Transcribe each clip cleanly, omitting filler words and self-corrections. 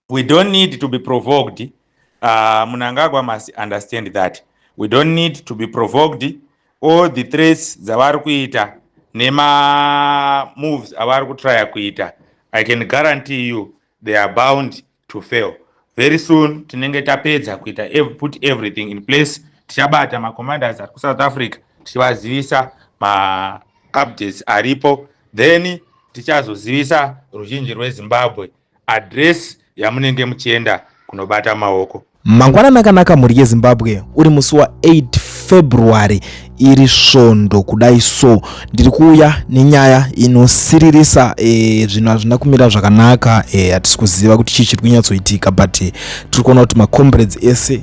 We don't need to be provoked. Mnangagwa must understand that we don't need to be provoked. All the threats dzavari kuita nemamoves avari kutrya kuita, I can guarantee you they are bound to fail. Very soon tinenge tapedza kuita put everything in place. Tichabata macommanders ari kuSouth Africa, tichivazivisa maupdates aripo, then tichazozivisa ruzhinji rweZimbabwe address yamunenge muchienda kunobata maoko. Mangwanani akanaka, mhuri yeZimbabwe. Uri musi wa8 February, iri svondo kudai. So ndiri kuuya nenyaya inosiririsa. Zvinhu hazvina kumira zvakanaka. Hatisi kuziva kuti chii chiri kunyatsoitika, but tiri kuona kuti macomrades ese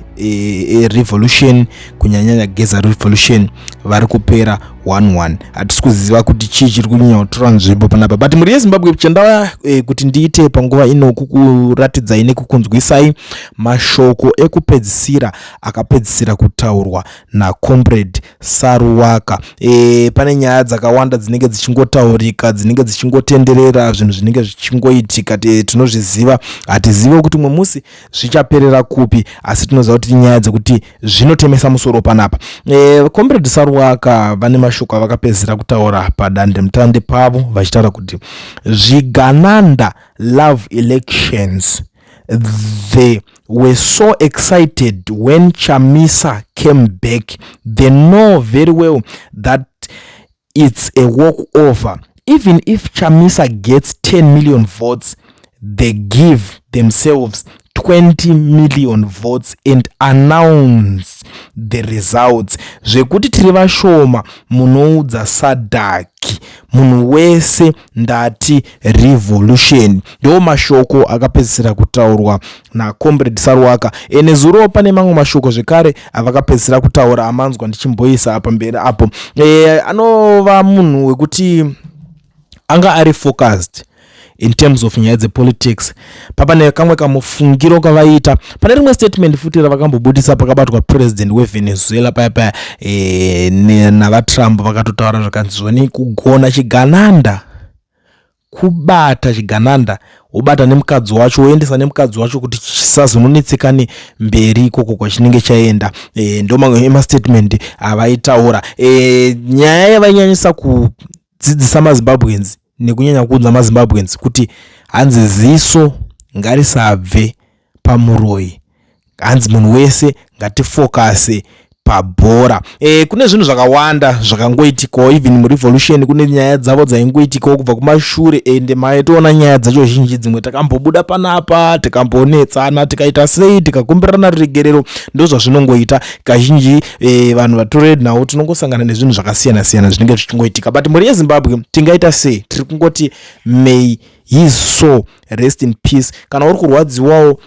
erevolution, kunyanyanya Geza Revolution, vari kupera 11. Hatisi kuziva kuti chii chiri kunyanya kutora nzvimbo panapa, but mhuri yeZimbabwe, chandauya kuti ndiite panguva ino kukuratidzai nekukunzwisai mashoko ekupedzisira akapedzisira kutaurwa nacomrade Saruwaka. Pane nyaya dzakawanda dzinenge dzichingotaurika, dzinenge dzichingotenderera, zvinhu zvinenge zvichingoitika. Tinozviziva, hatizivi kuti mumwe musi zvichaperera kupi, asi tinoziva kuti nyaya dzekuti zvinotemesa musoro panapa. Comrade Saruwaka vane mashoko avakapedzisira kutaura padandemutande pavo, vachitaura kuti zvigananda love elections. They were so excited when Chamisa came back. They know very well that it's a walk over. Even if Chamisa gets 10 million votes, they give themselves 20 million votes and announce the results. Zvekuti tiri vashoma, munoudza SADC, munhu wese ndati revolution. Ndo mashoko akapedzisira kutaurwa nacomrade Saruwaka. Nezuro pane mamwe mashoko zvekare avakapedzisira kutaura, amanzwa ndichimboisa pamberi apo. Anova munhu wekuti anga ari focused in terms of nyaya dzepolitics. Papa nekamwe kamufungiro kavaiita. Pane rimwe statement futi ravakambobudisa pakabatwa president weVenezuela paya paya navaTrump, vakatotaura zvakanzi zvoni kugona chigananda, kubata chigananda, wobata nemukadzi wacho, woendesa nemukadzi wacho kuti chisazononetsekane mberi ikoko kwachinenge chaenda. Ndo mamwe emastatement avaitaura. Nyaya yavainyanyisa kudzidzisa maZimbabweans nekunyanya kuudza maZimbabweans kuti hanzi ziso ngarisabve pamuroi, hanzi munhu wese ngatifokase pabhora. Kune zvinhu zvakawanda zvakangoitikawo even murevolution. Kune nyaya dzavo dzaingoitikawo kubva kumashure, ende maitoona nyaya dzacho zhinji. Dzimwe takambobuda panapa, tikambonetsana, tikaita sei, tikakumbirana ruregerero. Ndo zvazvinongoita kazhinji. Vanhu vatore nhau, tinongosangana nezvinhu zvakasiyana siyana zvinenge zvichingoitika, but mhuri yeZimbabwe, tingaita sei? Tiri kungoti may his soul rest in peace. Kana uri kurwadziwawo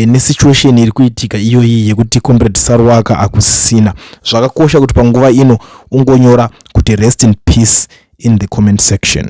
nesituation iri kuitika iyoyi yekuti comrade Saruwaka akusisina, zvakakosha kuti panguva ino ungonyora kuti rest in peace in the comment section.